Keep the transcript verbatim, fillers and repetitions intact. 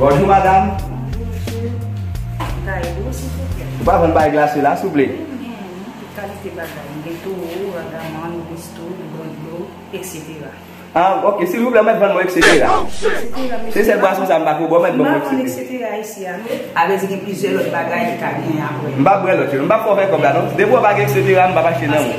Bonjou, madanm. Ka ede w, silvouplè? Ou pa vann bagay glase la, souple? Wi, m gen tout kalite bagay. M gen towo, ragamann, bistoul, grandlo, etsetera. Ah, ok, silvouplè, mèt vann mwen etsetera. Se sèl bwason sa m pa ko bò, mèt ban mwen etsetera. Etsetera isi a, non. A vle di gen plizyè lòt bagay ki ka genyen apre. M pa bwè lòt yo, non. M pa fè w fè kòb la, non. Depi w pa gen etsetera, m pa achte nan ou.